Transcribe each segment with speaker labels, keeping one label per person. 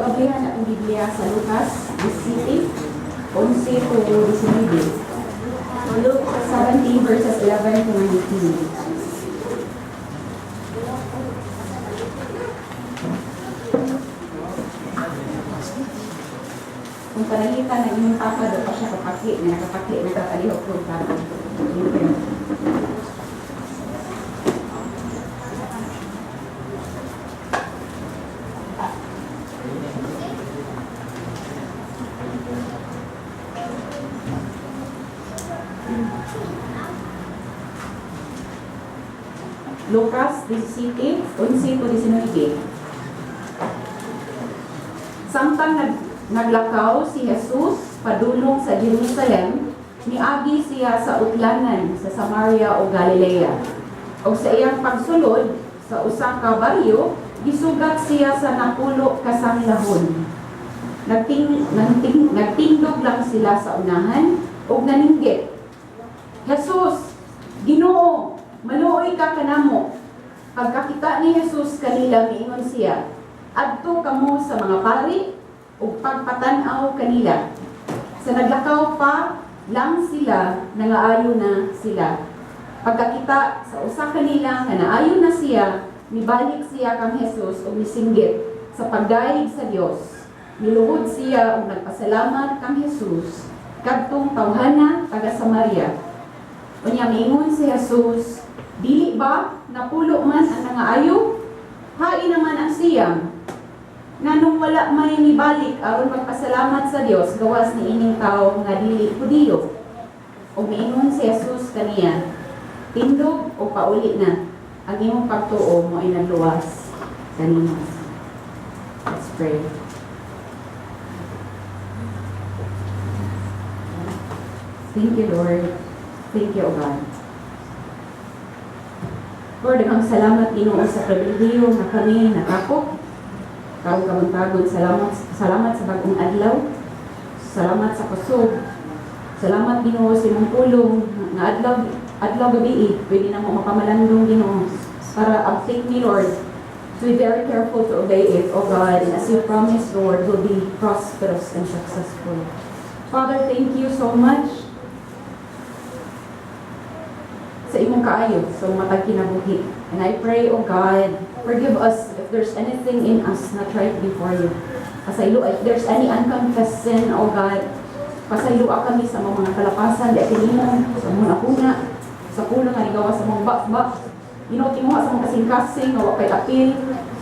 Speaker 1: Ablihan atong Biblia sa Lucas 17, 11 to 19. So Luke 17 verses 11 to 19. Kung pananglitan ng inyong papa, do pa siya kapaki, nga nakapaki, nakatalihok ko papa. Thank you. Lucas 17, 11 to 19. Samtang naglakaw si Jesus padulong sa Jerusalem, niagi siya sa utlanan sa Samaria o Galilea. Og sa iyang pagsulod sa usa ka baryo, gisugat siya sa napulo ka sanglahon. Nagtindog lang sila sa unahan ug naninggit. "Jesus, Ginoo, maluoy ka kanamo." Pagkakita ni Jesus kanila, miingon siya, "Adto kamo sa mga pari ug pagpatan-aw kanila." Sa naglakaw pa lang sila, nangaayo na sila. Pagkakita sa usa kanila nga naayo na siya, mibalik siya kang Jesus ug misinggit sa pagdayeg sa Dios. Miluhod siya ug nagpasalamat kang Jesus kadtong tawhana taga Samaria. Unya miingon si Jesus, "Dili ba napulo man ang nangaayo? Hain naman ang siyam? Nganong wala may nibalik aron magpasalamat sa Dios gawas ni ining tawo nga dili Hudiyo?" Ug miingon si Jesus kaniya, "Tindog o pauli na. Ang imong pagtuo mo ay nagluwas kanimo." Let's pray. Thank you, Lord. Thank you, O God. Lord, daghang salamat, Ginoo, sa pribilehiyo nga kami nakakop karong kabuntagon. Salamat, salamat sa bagong adlaw. Salamat sa kusog. Salamat, Ginoo, sa imong pulong nga adlaw adlaw gabi pwede na mo mapamalandong, Ginoo, para abtik ni Lord to be very careful to obey it, O God, and as you promised, Lord, will be prosperous and successful. Father, thank you so much sa imong kaayo sa matag kinabuhi. And I pray, O God, forgive us if there's anything in us not right before you. Pasaylo, if there's any unconfessed sin, O God, pasayloa kami sa mga kalapasan, di kanimo, sa mga hunahuna, sa pulong nga nigawas sa mga ba. Ginoo, tinguha sa mga kasing-kasing, nga wa kay apil.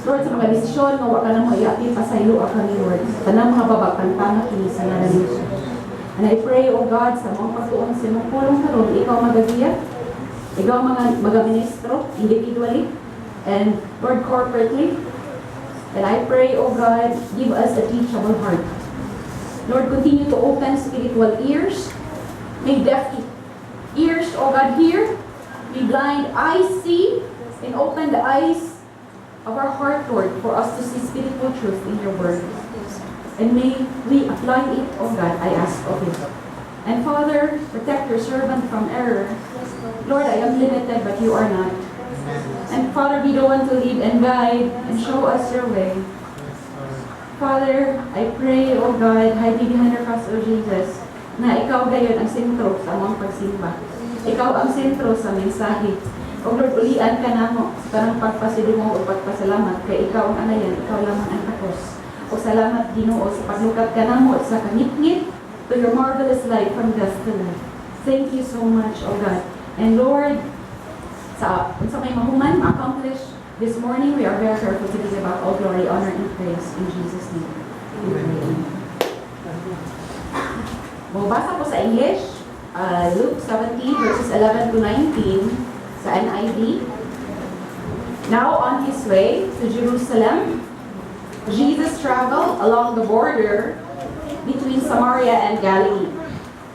Speaker 1: Lord, sa mga desisyon, nga wa ka namo i-apil, pasayloa kami, Lord. Tanang mga babag, tangtanga kini sa ngalan ni Jesus. And I pray, O God, sa mga pagtuon sa imong pulong karon, ikaw magagiya, ikaw mga magaministro individually and, Lord, corporately. And I pray, O God, give us a teachable heart. Lord, continue to open spiritual ears. May deaf ears, O God, hear. May blind eyes see. And open the eyes of our heart, Lord, for us to see spiritual truth in your word. And may we apply it, O God, I ask of you. And Father, protect your servant from error. Lord, I am limited, but you are not. And Father, be the one to lead and guide and show us your way. Father, I pray, O God, hide me behind the cross, O Jesus, na ikaw gayon ang sentro sa among pagsimba. Ikaw ang sentro sa mensahe. O Lord, ulian ka namo sa tanang pagpasidungog o pagpasalamat kay ikaw ang anayan, ikaw lamang ang takos. O salamat, Ginoo, sa paglukat ka namo sa kangitngit to your marvelous light, from death to life. Thank you so much, O God. And Lord, sa unsa may mahuman, ma-accomplish this morning, we are very careful to give about all glory, honor, and praise in Jesus' name. Amen. Mabasa ko sa English, Luke 17 verses 11 to 19 sa NIV. Now on his way to Jerusalem, Jesus traveled along the border between Samaria and Galilee.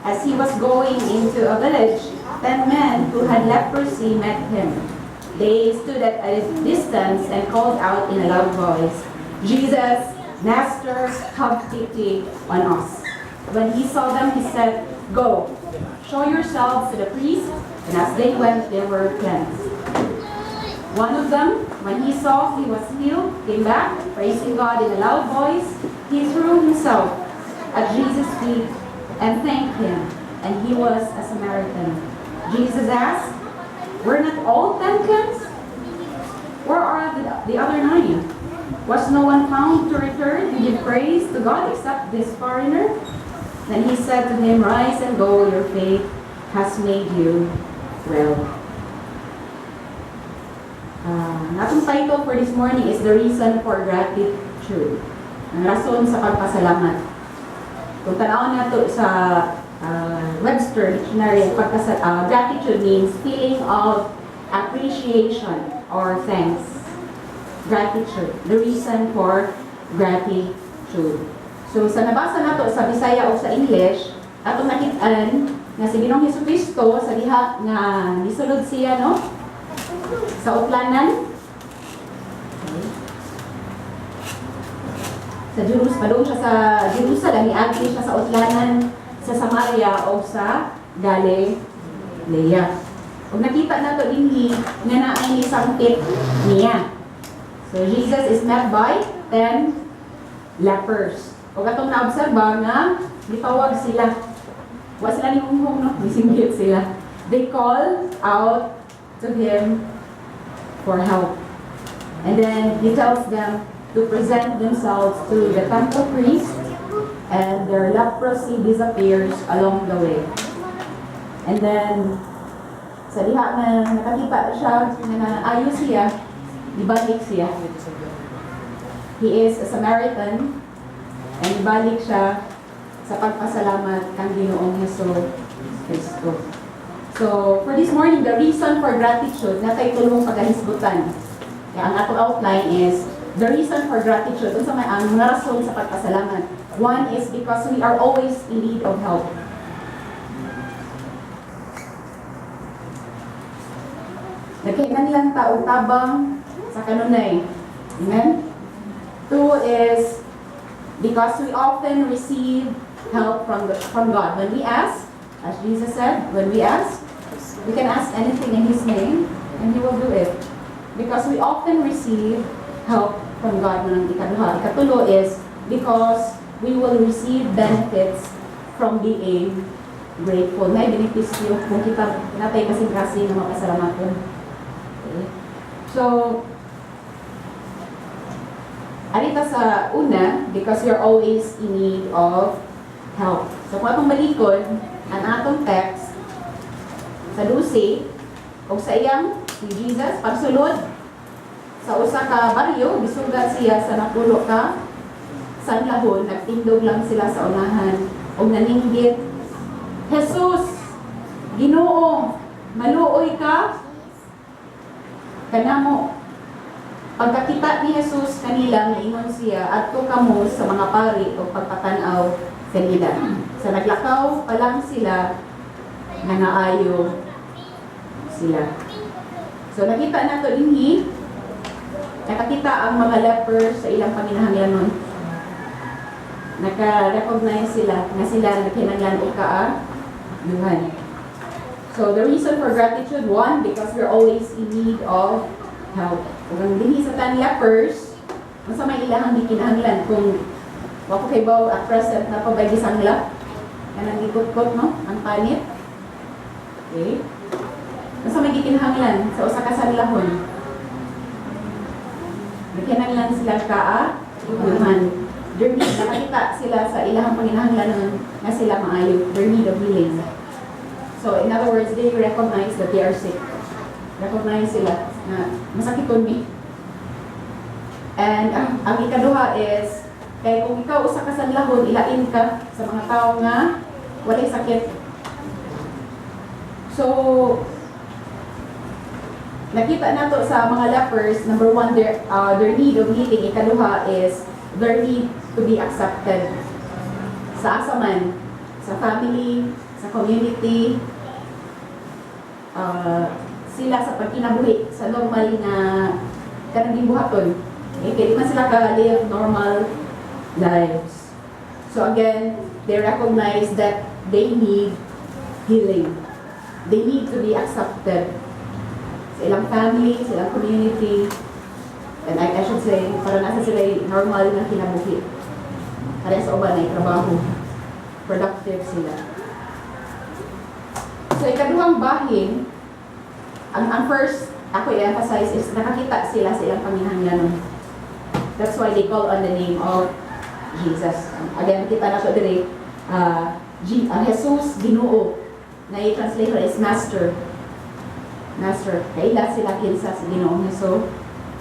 Speaker 1: As he was going into a village, 10 men who had leprosy met him. They stood at a distance and called out in a loud voice, "Jesus, Master, have pity on us." When he saw them, he said, "Go, show yourselves to the priest." And as they went, they were cleansed. One of them, when he saw he was healed, came back, praising God in a loud voice. He threw himself at Jesus' feet and thanked him, and he was a Samaritan. Jesus asked, "Were not all 10 cleansed? Where are the other nine? Was no one found to return to give praise to God except this foreigner?" Then he said to him, "Rise and go, your faith has made you well." Ang atong title for this morning is "The Reason for Gratitude." Ang rason sa pagpasalamat. Kung tan-awon nato sa Webster Dictionary, gratitude means feeling of appreciation or thanks. Gratitude. The reason for gratitude. So sa nabasa nato sa Bisaya o sa English, atong nakit-an nga si Ginoong Hesus Kristo sa diha nga nisulod siya, no, sa utlanan. Okay. Sa Jerusalem, padung siya sa Jerusalem, niagi siya sa utlanan sa Samaria o sa Galilea. Ug nakita nato dinhi nga naay nisangpit niya. So Jesus is met by 10 lepers. Ug atong naobserba nga gitawag sila. Wa sila nihunghong, no, misinggit sila. They call out to him for help. And then he tells them to present themselves to the temple priest, and their leprosy disappears along the way. And then sa diha nga nakakita siya nga naayo siya, ibalik siya. He is a Samaritan and ibalik siya sa pagpasalamat kang Ginoong Heso Kristo. So, for this morning, the reason for gratitude naa tay tulong pagahisgutan. Kaya ang atong outline is the reason for gratitude. Unsa may ang mga rason sa pagpasalamat? One is because we are always in need of help. Nagkinahanglan ta og tabang sa kanunay. Amen? Two is because we often receive help from God. When we ask, as Jesus said, when we ask, we can ask anything in His name and He will do it. Because we often receive help from God. Nang ikaduha. Ikatulo is because we will receive benefits from being grateful. Nay benepisyo kung kita naa tay kasing-kasing nga mapasalamaton. Okay? So, arita sa una, because you're always in need of help. So, kung atong balikon, ang atong text, sa 12, o sa iyang si Jesus, pagsulod sa usa ka baryo, gisugat siya sa napulo ka sanlahon, nagtindog lang sila sa unahan, ug naninggit, "Jesus, Ginoo, maluoy ka kanamo." Pagkakita ni Jesus kanila, niingon siya, "Adto kamo sa mga pari o pagpatanaw kanila." Sa naglakaw pa lang sila, nangaayo sila. So nakita nato dinhi, nakakita ang mga lepers sa ilang panginahanglanon. Naka-recognize sila nga sila nagkinahanglan og kaayuhan. So the reason for gratitude, one, because we're always in need of help. Ug ang dinhi sa 10 lepers, unsa may ilahang gikinahanglan? Kung wa ko kaybaw at present naa pa bay gisangla kanang gikutkot, no, ang panit. Okay. Unsa may gikinahanglan sa usa ka sanlahon? Nagkinahanglan sila kaayuhan. Their need, nakakita sila sa ilahang panginahanglan nga sila maayo, their need of healing. So, in other words, they recognize that they are sick. Recognize sila na masakiton mi. And ang ikaduha is, kay kung ikaw usa ka sanlahon, ilain ka sa mga tao nga walay sakit. So, nakita nato sa mga lepers, number one, their need of healing. Ikaduha is their need to be accepted. Sa asa man, sa family, sa community, sila sa pagkinabuhi, sa normal na kanang gibuhaton. Okay, kaya di man sila ka-live normal lives. So again, they recognize that they need healing. They need to be accepted sa ilang family, sa ilang community, and I should say, para nasa sila normal na kinabuhi. Ari sa uban ay trabaho. Productive sila. So ikaduhang bahin, ang first ako i-emphasize is nakakita sila sa ilang panginahanglanon. That's why they call on the name of Jesus. Again, kita na siya diri, Jesus Ginoo. Na i-translation is Master. Master. Kaila sila kinsa sa Ginoong Hesus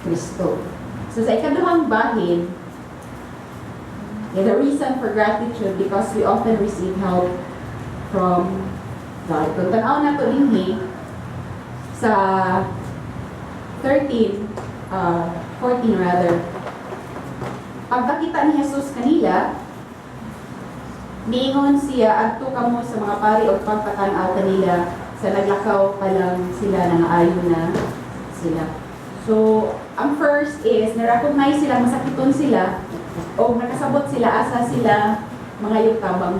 Speaker 1: Kristo. So sa ikaduhang bahin, yeah, the reason for gratitude, because we often receive help from God. Kung tanaw na to dinhi sa 13, 14 rather, pagkakita ni Jesus kanila, niingon siya, "Adto kamo sa mga pari og pagpatan-aw kanila." Sa naglakaw pa lang sila, nangaayo na sila. So, ang first is, na-recognize sila, masakiton sila, o nakasabot sila, asa sila, mga tabang.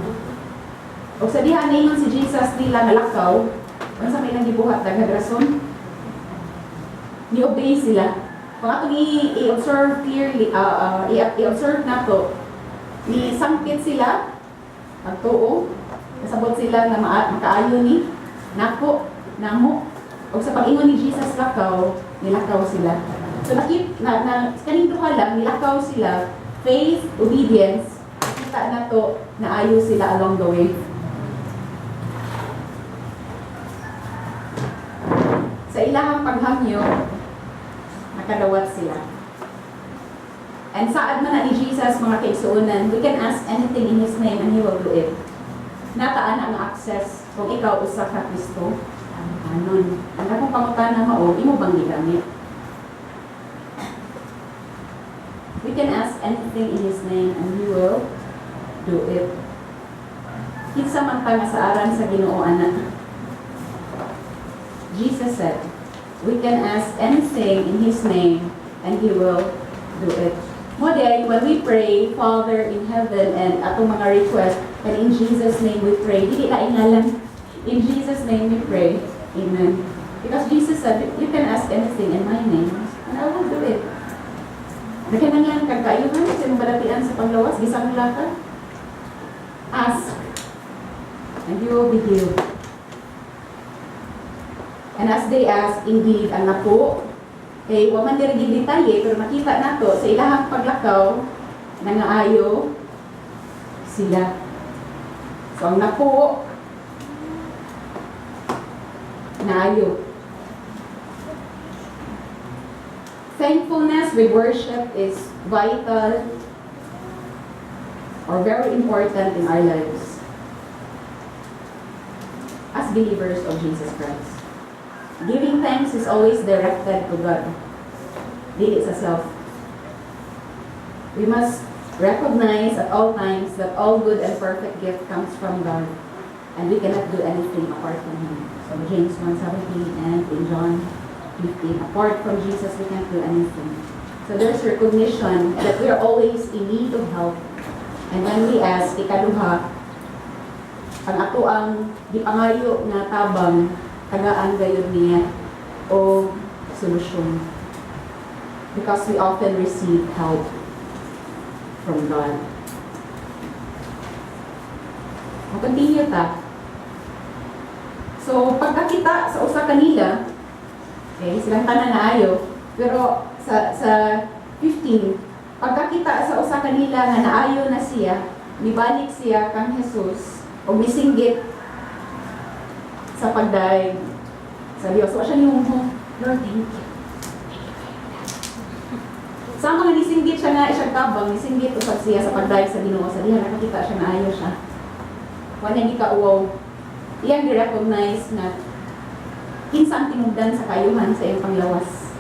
Speaker 1: O sa diha niingon si Jesus nila nga lakaw, unsa may ilang gibuhat, daghang rason? Ni-obey sila. Kung atong i-observe clearly, i-observe nato, ni sangkit sila, pagtuo, kasabot sila nga makaayo ni, nako, namo. O sa pag-ingon ni Jesus lakaw, nilakaw sila. So nakit na, na kaning duha lang nilakaw sila, faith, obedience, kita na to na ayo sila along the way. Sa ilahang paghangyo, nakadawat sila. And saad man na ni Jesus, mga kaigsuonan, we can ask anything in His name and He will do it. Naa ta ang access kung ikaw usa ka Kristo. Anon. Ang akong pangutana mao, imo bang gigamit? We can ask anything in His name and He will do it. Kinsa man ta nga saaran sa Ginoo ana? Jesus said, we can ask anything in His name and He will do it. Mao diay, when we pray, "Father in heaven," and atong mga request, and "In Jesus' name we pray," dili na ingalan. "In Jesus' name we pray. Amen." Because Jesus said, "You can ask anything in my name, and I will do it." Nagkinahanglan kag kaayuhan sa imong balatian sa panglawas, gisangla ka. Ask, and you will be healed. And as they ask, indeed, ang napo, kay wa man diri gid detalye, pero makita nato sa ilahang paglakaw, nangaayo sila. So ang napo, naayo. Thankfulness with worship is vital or very important in our lives as believers of Jesus Christ. Giving thanks is always directed to God. Dili sa self. We must recognize at all times that all good and perfect gift comes from God, and we cannot do anything apart from Him. So James 1:17 and in John 15, apart from Jesus, we can't do anything. So there's recognition that we are always in need of help. And when we ask, ikaduha, ang ato ang gipangayo nga tabang, tagaan gayud niya og solusyon. Because we often receive help from God. Mo-continue ta. So, pagkakita sa usa kanila, okay, silang tanan naayo, pero sa 15, pagkakita sa usa kanila nga naayo na siya, mibalik siya kang Jesus o misinggit sa pagdayeg sa Dios. Wa siya nihumhum, "Lord, thank you. Sa mga nisinggit siya nga isang tabang, nisinggit usab siya sa pagdayeg sa Ginoo sa diha nakakita siya nga ayo siya. Wa niya gikauwaw. Iyang gi-recognize nga kinsa ang tinubdan sa kaayuhan sa iyang panglawas.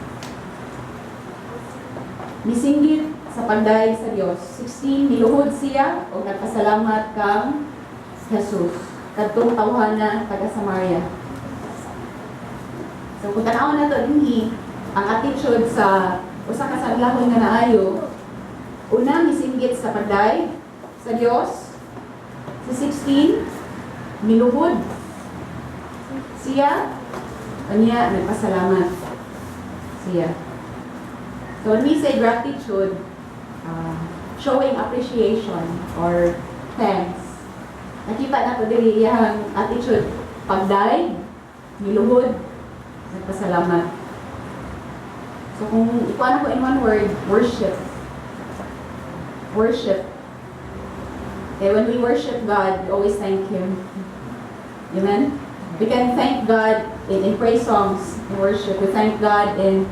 Speaker 1: Nisinggit sa pagdayeg sa Dios. 16, niluhod siya o nagpasalamat kang Jesus kadtong tawhana taga Samaria. So kung tan-awon nato dinhi ang attitude sa usa ka sanglahon nga naayo, una, misinggit sa pagdayeg sa Dios. Sa 16, miluhod siya, kanya nagpasalamat siya. So when we say gratitude, Showing appreciation or thanks. Nakita nato diri iyang attitude pagdayeg, niluhod, nagpasalamat. So kung ikuan ako in one word, worship. Worship. Okay, when we worship God, we always thank Him. Amen? We can thank God in praise songs, in worship. We thank God in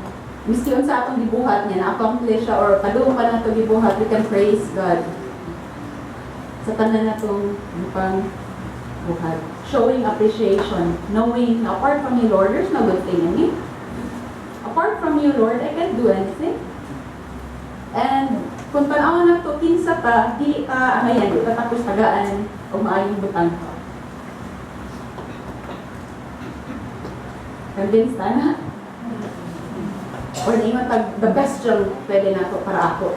Speaker 1: miski unsa atong gibuhat niya, na-accomplish siya or padung pa nato gibuhat, we can praise God sa tanan natong pang buhat. Showing appreciation, knowing na apart from you, Lord, there's no good thing in me. Apart from you, Lord, I can't do anything. And kung tan-awon nato kinsa ta, dili ta angayan, di ta tapos tagaan og maayong butang. Convinced ta na? Or niingon tag the best jud pwede nato para ako.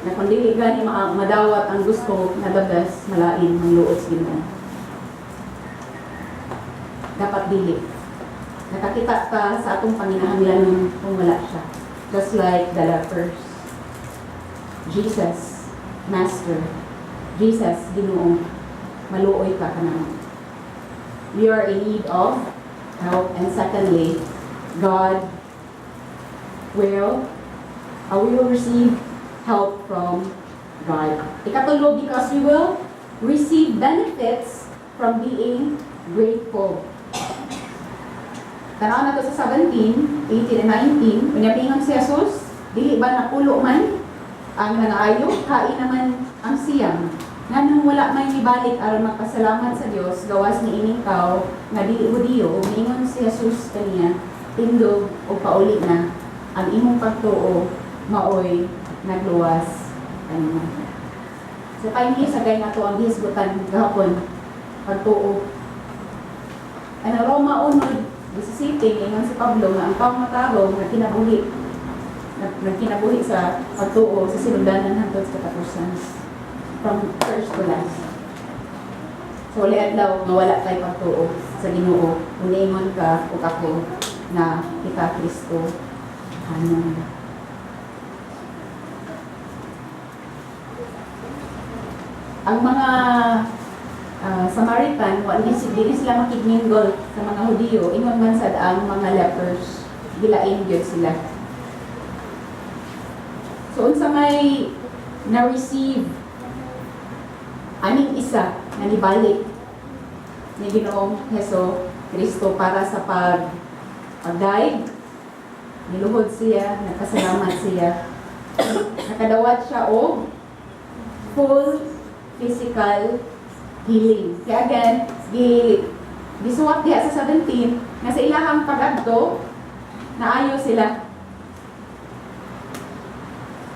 Speaker 1: Na kung dili gani madawat ang gusto na the best, malain ang luot sa Ginoo. Dapat dili. Nakakita ka sa atong panginahanglanon kung wala siya. Just like the lepers. Jesus, Master. Jesus, Ginoo, maluoy ka kanamo. We are in need of help. And secondly, God will, we will receive help from God. Ikatulo, because we will receive benefits from being grateful. Tanaw nato sa 17, 18, and 19, unya miingon si Jesus, "Dili ba napulo man ang nangaayo? Hain naman ang 9? Nganong wala may mibalik aron magpasalamat sa Dios gawas ni ining tawo nga dili Hudiyo?" Miingon si Jesus kaniya, "Tindog ug pauli na, ang imong pagtuo maoy nagluwas kanimo." So finally, sagay nato ang gihisgutan gahapon, pagtuo. Ang Roma 1:17, ingon si Pablo nga ang taong matarong nagkinabuhi sa pagtuo sa sinugdanan hangtod sa katapusan, from first to last. So wala adlaw nga wala kay pagtuo sa Ginoo kung niingon ka ug ako na kita Kristo hanon. Ang mga Samaritan, wa ni dili sila makig-mingle sa mga Hudiyo, ingon man sad ang mga lepers, gilain gyud sila. So unsa may na-receive aning isa nga nibalik ni Ginoong Heso Kristo para sa pagdayeg, niluhod siya, nagpasalamat siya. Nakadawat siya og full physical healing. Kaya again, gisuwat diha sa 17 nga sa ilahang pag-adto, naayo sila.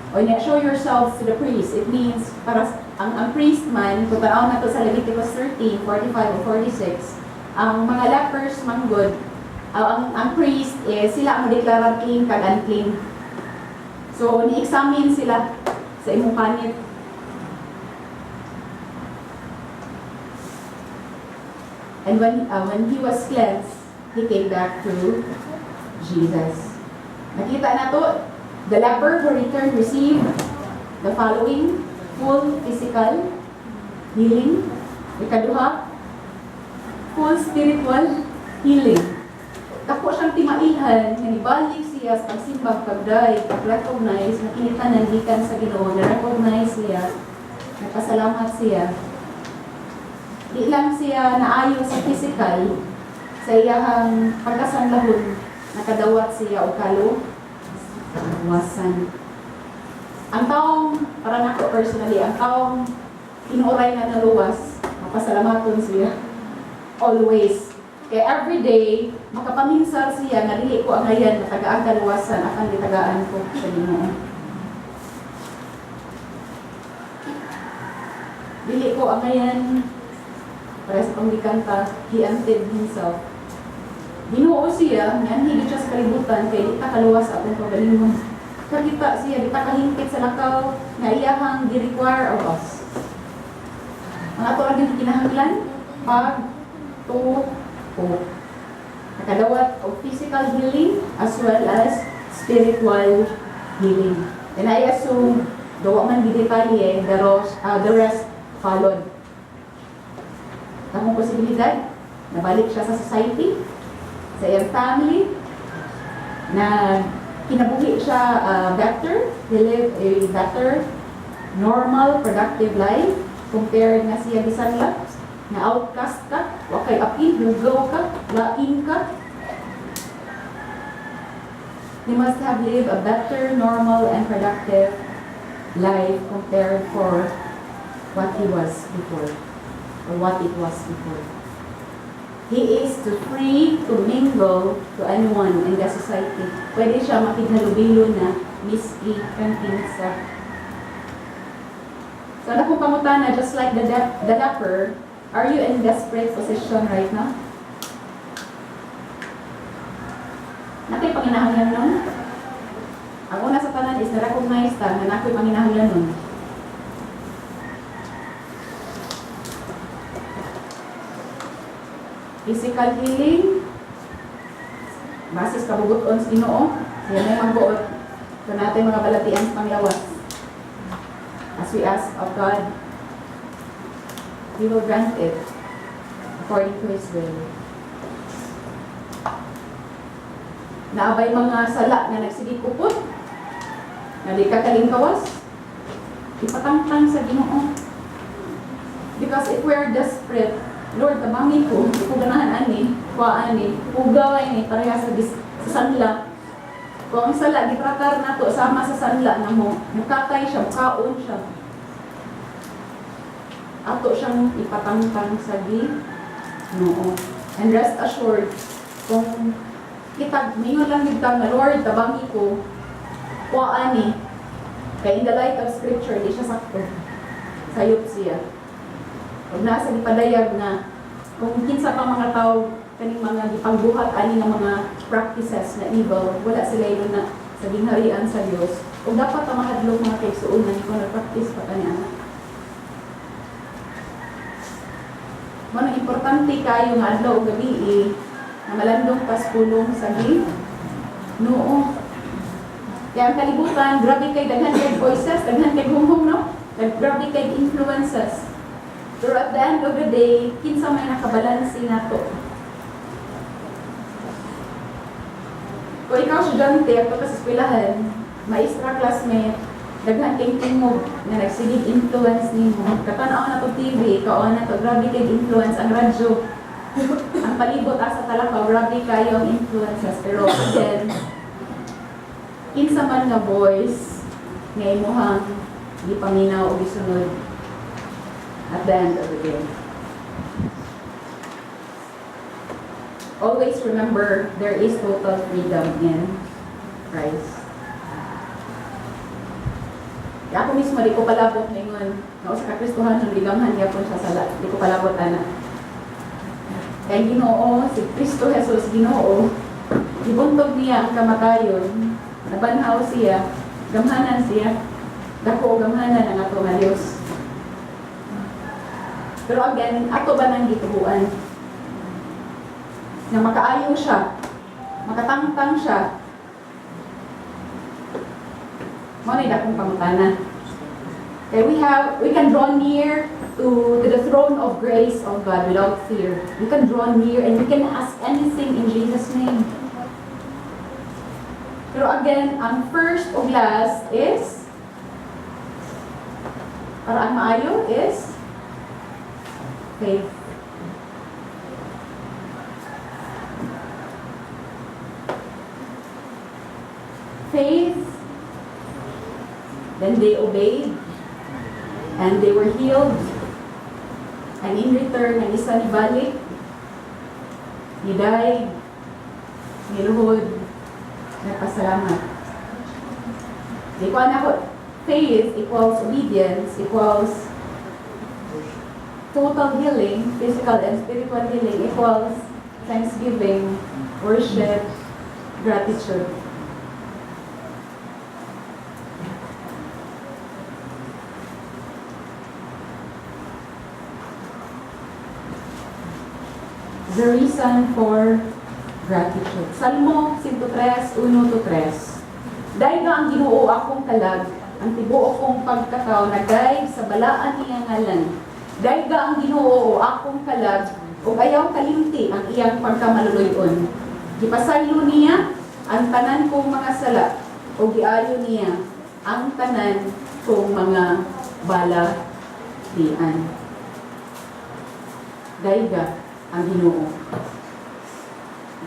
Speaker 1: O niya, "Show yourselves to the priest." It means, para ang priest man, kung tanaw nato sa Leviticus 13, 45 o 46, ang mga lepers manggod, ang priest is sila ang deklarar clean kag unclean. So, ni-examine sila sa imong panit. And when he was cleansed, he came back to Jesus. Nakita nato, the leper who returned received the following: full physical healing. Ikaduha, full spiritual healing. Dako siyang timailhan, nga nibalik siya sa pagsimbag, pagdayeg, pag-recognize, na kini tanan gikan sa Ginoo, na-recognize siya, nagpasalamat siya. Di lang siya naayo sa physical, sa iyahang pagkasanlahon, nakadawat siya og kaluwasan. Ang taong, para nako personally, ang taong tinuoray na naluwas, mapasalamaton siya. Always. Kaya every day, makapaminsar siya nga dili ko angayan matagaan kaluwasan akan gitagaan ko sa Ginoo. Dili ko angayan para sa panggikanta, he emptied himself. Ginoo siya, nianhi siya sa kalibutan kay di ta kaluwas sa atong kaugalingon. Kakita siya, di ta kahingpit sa lakaw nga iyahang gi-require of us. Ang ato ra gyud kinahanglan pag tuo. Nakadawat og physical healing as well as spiritual healing. And I assume Dawa man gidetalye, the rest followed. Dakong posibilidad, nabalik siya sa society, sa iyang family, na kinabuhi siya better, he lived a better, normal, productive life compared nga siya gisanla, na outcast ka, wa kay apil, hugaw ka, lain ka. He must have lived a better, normal, and productive life compared for what he was before, or what it was before. He is to free to mingle to anyone in the society. Pwede siya makighalubilo na miski kang kinsa. So, ano kong pangutana, just like the leper, are you in desperate position right now? Naa kay panginahanglan nun? Ang una sa tanan is na-recognize ta nga naa koy panginahanglan nun. Physical healing, basis kabubuton sa Ginoo, siya may magbuot. So natin mga balatian sa panglawas. As we ask of God, He will grant it according to His will. Naa bay mga sala nga nagsigig upot, nga di ka kalingkawas, ipatangtang sa Ginoo. Because if we are desperate, "Lord, tabangi ko, di ko ganahan ani, kuha ani, hugaw ni, pareha sa sanla." Kung ang sala, gitratar nato sama sa sanla na mo, mukatay siya, mukaon siya. Ato siyang ipatangtang sa Ginoo. And rest assured, kung kita, mingon lang gid ta nga, "Lord, tabangi ko, kuha ani," kay in the light of Scripture, di siya sakto. Sayop siya. Ug nasa gipadayag na kung kinsa pa mga tao kaning mga gipangbuhat ani nga mga practices na evil, wala sila yun na sa gingharian sa Dios. Ug dapat ta mahadlok, mga kaigsuonan, kung nag-practice pa kani ana. Mao nang importante kayo nga adlaw ug gabi eh, na malandong tas pulong sa Ginoo. Kaya ang kalibutan, grabe kay daghan kay voices, daghan kay humhum, no? Grabe kay influences. Pero at the end of the day, kinsa may nakabalanse nato? Kung ikaw estudyante, at ka sa eskwelahan, maestra, classmate, daghan kay tingog nga nagsigig influence nimo. Katanaw na to TV, ikaw na to, grabe kay influence ang radyo. Ang palibot asa talakaw, grabe kayo ang influences. Pero again, kinsa man nga voice nga imuhang gipaminaw o gisunod at the end of the day? Always remember, there is total freedom in Christ. Kaya ako mismo, di ko palabot ngayon. Nga usa ka Kristohanon, gigamhan gyapon siya sala. Di ko palabot ana. Kay Ginoo, si Kristo Jesus Ginoo, gibuntog niya ang kamatayon, nabanhaw siya, gamhanan siya, dako gamhanan ang ato nga Dios. Pero again, ato ba nang gitubuan? Nga makaayo siya, makatangtang siya. Mao ni dakong pangutana. Okay, we can draw near to the throne of grace of God without fear. We can draw near and we can ask anything in Jesus' name. Pero again, ang first o last is para ang maayo is faith. Faith, then they obeyed, and they were healed. And in return, ang isa ni balik, ni died, niluhod, nagpasalamat. Di ko anak ko, faith equals obedience equals total healing, physical and spiritual healing equals thanksgiving, worship, gratitude. The reason for gratitude. Salmo 103, 1 to 3. "Dayga ang Ginoo akong kalag, Ang tibuok kong pagkatao nagdayeg sa balaan niyang ngalan. Dayga ang Ginoo, o akong kalag, ug ayaw kalimti ang iyang pagkamaluluy-on. Gipasaylo niya ang tanan kong mga sala ug giayo niya ang tanan kong mga balatian. Dayga ang Ginoo.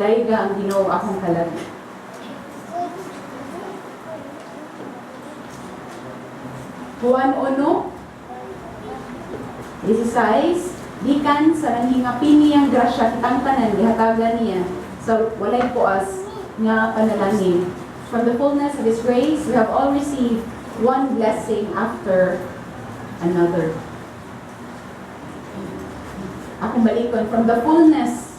Speaker 1: Dayga ang Ginoo, akong kalag. Juan 1:16, gikan sa nanghingapin niyang grasya, kitang tanan gihatagan niya sa walay puas nga panalangin. From the fullness of His grace, we have all received one blessing after another. Akong balikon, from the fullness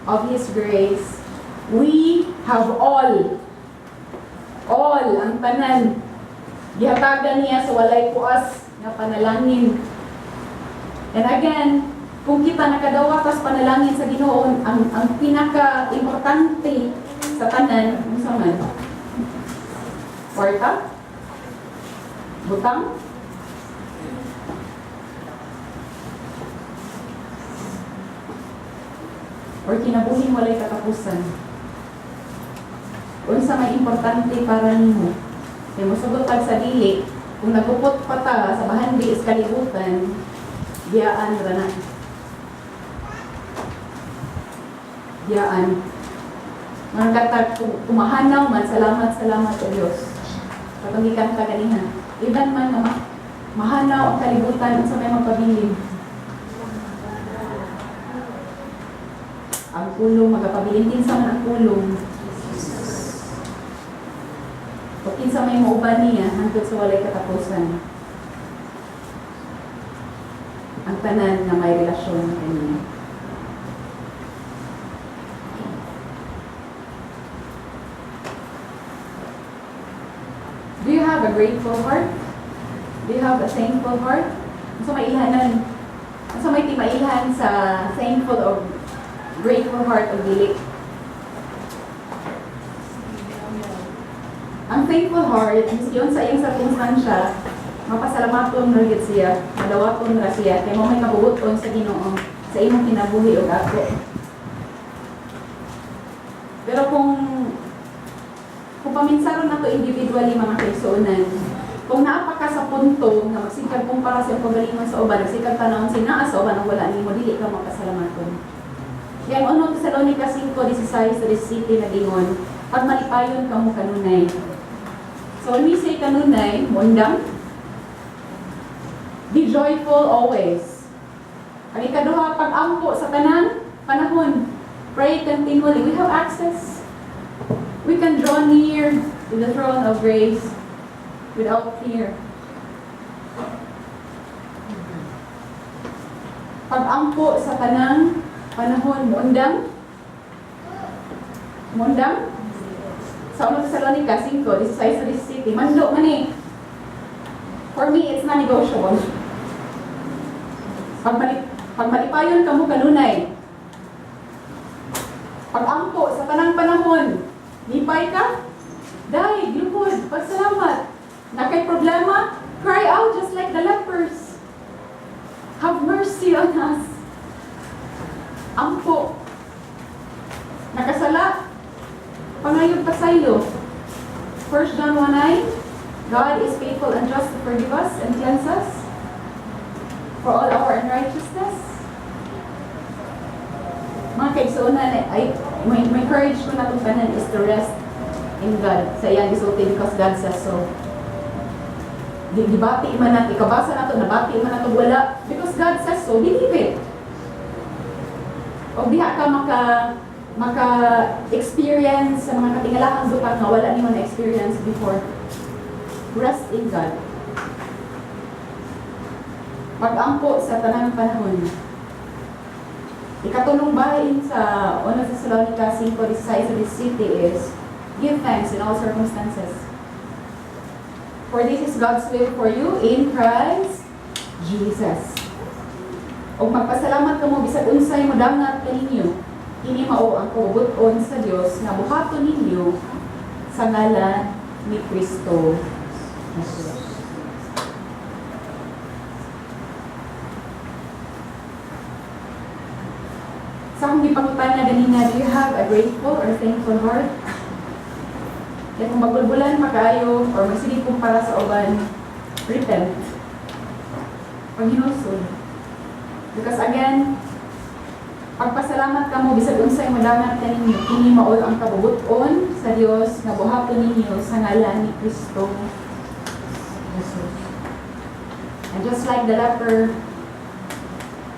Speaker 1: of His grace, we have all, ang tanan, gihatagan niya sa walay puas nga panalangin. And again, kung kita nakadawat tas panalangin sa Ginoo, ang pinaka-importante sa tanan, unsa man? Kwarta? Butang? Or kinabuhing walay katapusan? Unsa may importante para nimo? Kay mosugot tag sa dili, kung nagupot pa ta sa bahandi sa kalibutan, biyaan ra na. Biyaan. Mga kata, kumahanaw man, salamat, salamat sa Diyos. Katong gikanta ganiha. Iban man nga mahanaw ang kalibutan, unsa may magpabilin? Ang pulong, magapabilin kinsa man ang pulong? O kinsa may mauban niya hangtod sa walay katapusan? Ang tanan nga may relasyon kaniya. Do you have a grateful heart? Do you have a thankful heart? Unsa may ilhanan? Unsa may timailhan sa thankful or grateful heart o dili? Ang thankful heart, miski sa iyang circumstansya, mapasalamaton ra gyud siya, madawaton ra siya, kay mao may kabubuton sa Ginoo sa imong kinabuhi ug ako. Pero kung paminsaron nato individually, mga kaigsuonan, kung naa pa ka sa punto nga magsikag kumpara sa imong kagalingon sa uban, nagsikag tan-awon si naa sa uban ang wala nimo, dili ka mapasalamaton. Kaya ang 1 Tesalonica 5:16 to 17 nagingon, pagmalipayon kamo kanunay. So when we say kanunay, mundang, be joyful always. Ang ikaduha, pag-ampo sa tanan panahon, pray continually. We have access. We can draw near to the throne of grace without fear. Pag-ampo sa tanang panahon, muundang? Muundang? Sa 1 Tesalonica 5, 16 to 17, mando man eh. For me, it's non-negotiable. Pagmalipayon kamo kanunay. Pag-ampo sa tanang panahon, lipay ka? Dai, lukod, pagsalamat. Naa kay problema? Cry out just like the lepers. Have mercy on us. Ampo. Nakasala? Pangayog pasaylo. 1 John 1:9, God is faithful and just to forgive us and cleanse us for all our unrighteousness. Mga kaigsuonan, ay, my courage ko na itong tanan is to rest in God sa iyang gisulti because God says so. Gibati man natin, ikabasa nato, nabati man nato, wala. Because God says so, believe it. O diha ka maka experience sa mga katingalahang butang nga wala nimo na experience before. Rest in God. Pag-ampo sa tanang panahon. Ikatulong bahin sa 1 Thessalonica 5:16 sa 17 is, give thanks in all circumstances. For this is God's will for you in Christ Jesus. Og magpasalamat kamo bisag unsay modangat kaninyo. Kini mao ang kabubut-on sa Dios nga buhaton ninyo sa ngalan ni Kristo Jesus. Sa akong gipangutana ganina, do you have a grateful or thankful heart? Kaya kung magulbulan pa kaayo or magsige kumpara sa uban, repent. Paghinulsol. Because again, pagpasalamat kamo bisag unsay modangat kaninyo, kini mao ang kabubut-on sa Dios nga buhaton ninyo sa ngalan ni Kristo Jesus. And just like the leper,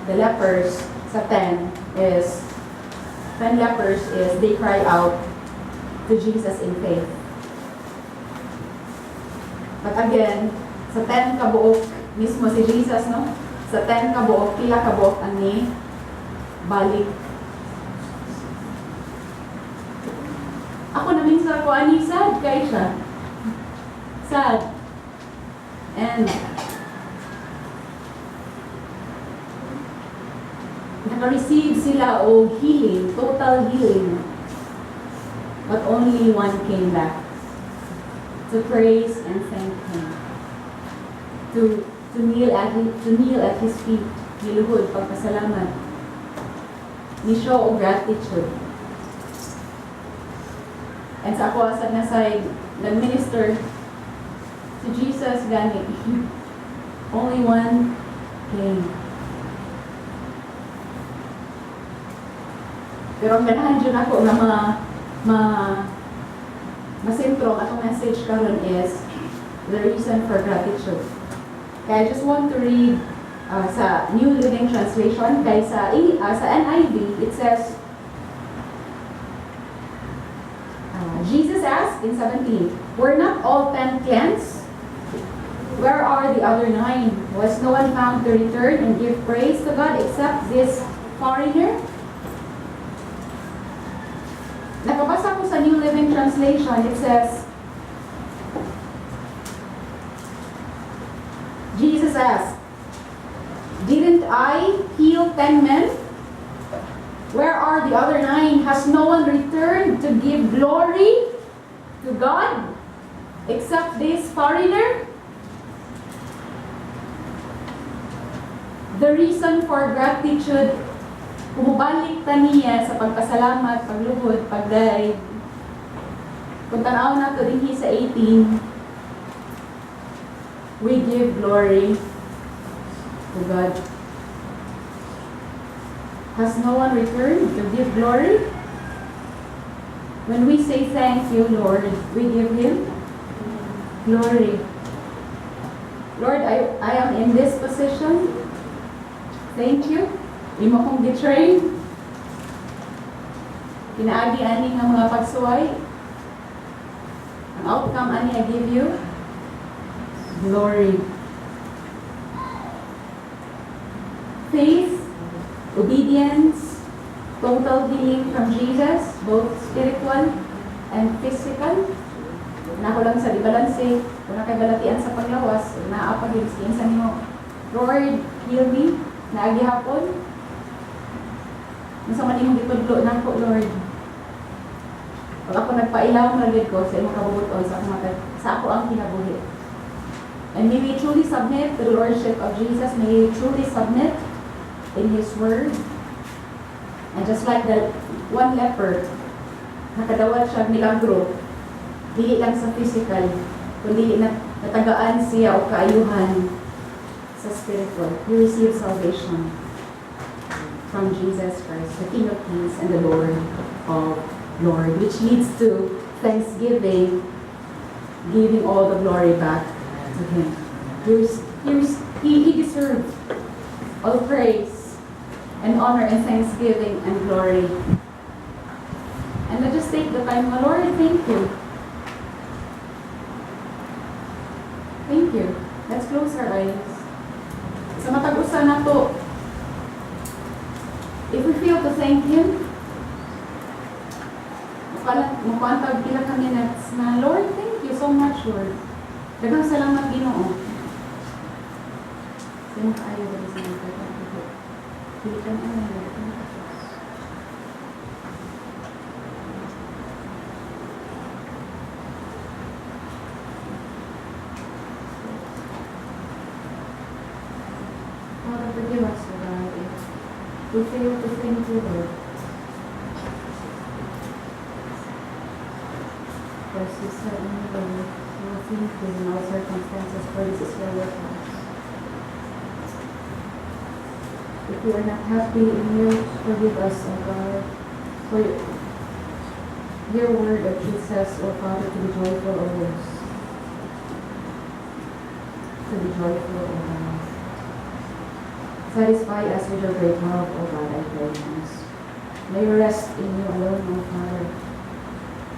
Speaker 1: the lepers sa 10 is, 10 lepers is, they cry out to Jesus in faith. But again, sa 10 kabuok, mismo si Jesus, no? Sa 10 kabuok, pila kabuok ang ni balik? Ako na minsan ako, ani sad kay siya. Sad. And naka-receive sila og healing, total healing. But only one came back to praise and thank Him. To kneel at His feet, niluhod pagpasalamat. Ni show og gratitude. And sa ako sa na side, nag-minister si Jesus gani. Only one came. Pero ang ganahan dyan ako nga ma masentro ang atong message karon is the reason for gratitude. Kaya I just want to read sa New Living Translation, kay sa NIV, it says, Jesus asked in 17, "Were not all 10 cleansed? Where are the other nine? Was no one found to return and give praise to God except this foreigner?" Nakabasa ko sa New Living Translation, it says, Jesus asked, "Didn't I heal 10 men? Where are the other nine? Has no one returned to give glory to God except this foreigner?" The reason for gratitude, kumubalik ta niya sa pagpasalamat, pagluhod, pagdayeg. Kung tanaw nato dinhi sa 18, we give glory to God. Has no one returned to give glory? When we say thank you, Lord, we give Him glory. Lord, I am in this position. Thank you. Imo kong gi-train. Pinaagi ani nga mga pagsuway. Ang outcome ani, I give you glory. Faith, obedience, total healing from Jesus, both spiritual and physical. Nako lang sa dibalanse, kung kay balatian sa paglawas, naa pa gyud sa nimo. Lord, heal me, naagi hapon. Unsa man imong gitudlo nako, Lord? Pag ako nagpailaw ra gyud ko sa imong kabubut-on sa akong matag, sa ako ang kinabuhi. And may we truly submit to the Lordship of Jesus. May we truly submit in His Word. And just like the one leper, nakadawat siya milagro, dili lang sa physical, kundi natagaan siya og kaayuhan sa spiritual. He received salvation from Jesus Christ, the King of Kings and the Lord of Lords, which leads to thanksgiving, giving all the glory back to Him. He deserves all praise and honor and thanksgiving and glory. And let's just take the time, Lord, thank you. Thank you. Let's close our eyes. Sa matag usa nato, if we feel to thank Him, mukuantag pila ka minutes na, "Lord, thank you so much, Lord. Daghang salamat, Ginoo." Sino kaayo dali sa mga kagabi? Dili ka na ay, dili ka na Diyos. Father, forgive us, O God, if we fail to thank you, Lord. As you said in your word, we will thank you in all circumstances, for this is your will for us. If we are not happy in you, forgive us, O God. For your word of truth says, O Father, to be joyful always. To be joyful, O God. Satisfy us with your great love, O God, I pray and ask. May we rest in you alone, O Father.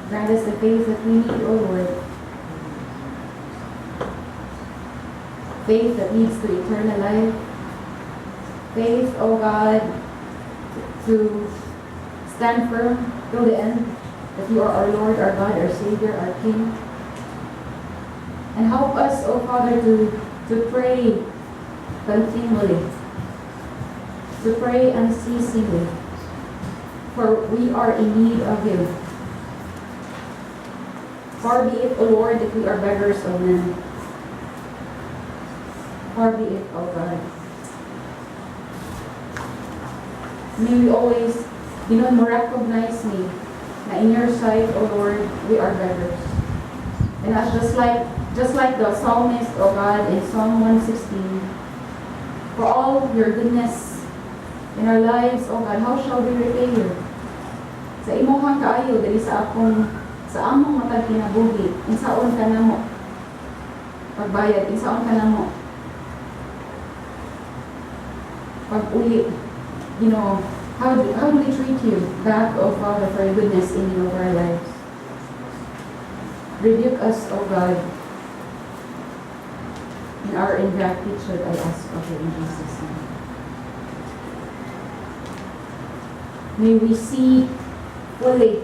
Speaker 1: Grant us the faith that we need, O Lord. Faith that leads to eternal life. Faith, O God, to stand firm till the end, that you are our Lord, our God, our Savior, our King. And help us, O Father, to pray continually, to pray unceasingly, for we are in need of you. Far be it, O Lord, that we are beggars of men. Far be it, O God. May we always mo recognize me na in your sight, O Lord, we are beggars. And as just like the psalmist, O God, in Psalm 116, for all your goodness in our lives, O God, how shall we repay you? Sa imuhang kaayo, diri sa among matag kinabuhi, insaon ka namo pagbayad, insaon ka namo pag-uli, how do we treat you back, O Father, for your goodness in you over our lives? Rebuke us, O God, in our ingratitude, I ask of you in Jesus' name. May we see fully,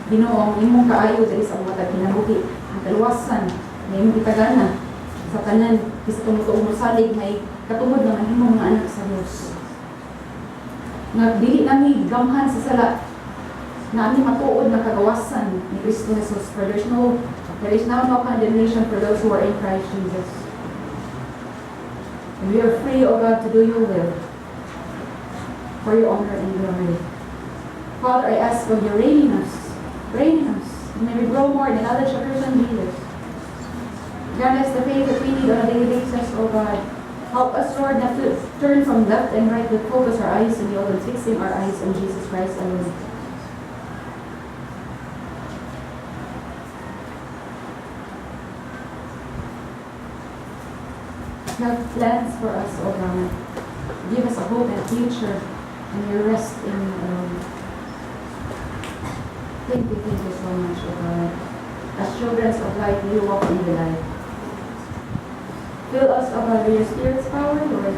Speaker 1: Ginoo, ang imong kaayo diri sa among matag kinabuhi, ang kaluwasan na imong gitagana sa tanan, bisan tumutuo mosalig, may katungod nga mahimong mga anak sa Dios. Nga dili nami gamhan sa sala, na ami matuod nga kagawasan ni Kristo Jesus, for there is now no condemnation for those who are in Christ Jesus. And we are free, O God, to do your will for your honor and glory. Father, I ask of you, reign in us, reign in us. May we grow more in the knowledge of your Son Jesus. Grant us the faith that we need on a daily basis, O God. Help us, Lord, not to turn from left and right, but focus our eyes on you and fixing our eyes on Jesus Christ alone. You have plans for us, O God. Give us a hope and future, and we rest in you alone. Thank you so much, O God. As children of light, we walk in the light. Fill us, O God, with your Spirit's power, Lord.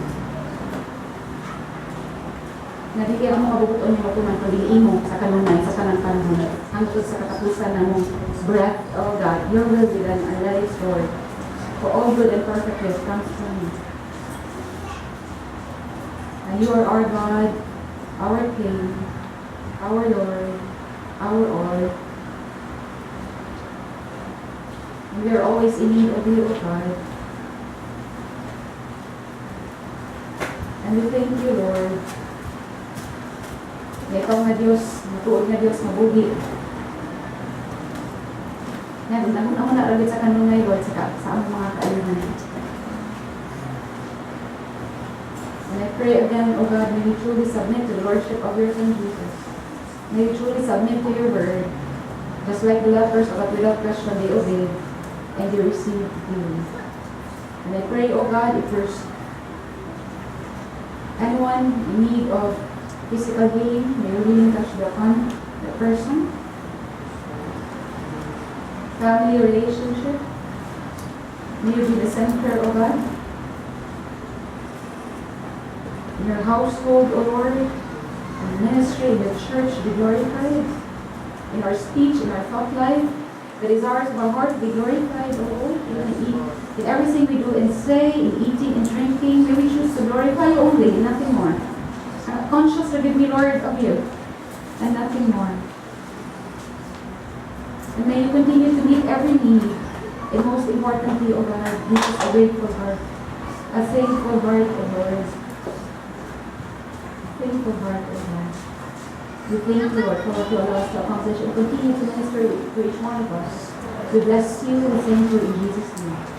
Speaker 1: Na dili ang mga kabubut-on nga matuman kundi imo sa kanunay, sa tanang panahon, hangtod sa katapusan ng breath, O God. Your will be done in our lives, Lord. For all good and perfect gift comes from you. And you are our God, our King, our Lord, our all. And we are always in need of you, O God. And we thank you, Lord. Na ikaw nga Diyos, matuod nga Diyos, mabuhi. Naguna-una ra sa kanunay, Lord, sa among mga kaayuhan. And I pray again, O God, may we truly submit to the Lordship of your Son Jesus. May we truly submit to your word. Just like the lepers, O God, without question, they obeyed and they received healing. And I pray, O God, if there's anyone in need of physical healing, may your healing touch be upon that person. Family relationship, may you be the center, O God. In your household, O Lord, in the ministry, in the church, be glorified. In our speech, in our thought life, the desires of our heart be glorified, O Lord. In everything we do and say, in eating and drinking, may we choose to glorify you only, and nothing more. Conscious to give me, Lord, of you, and nothing more. And may you continue to meet every need, and most importantly, O God, give us a grateful heart, a thankful heart, O Lord. Thankful heart, O God. We thank you, Lord, for what you allow us to accomplish and continue to minister to each one of us. We bless you. We thank you in Jesus' name.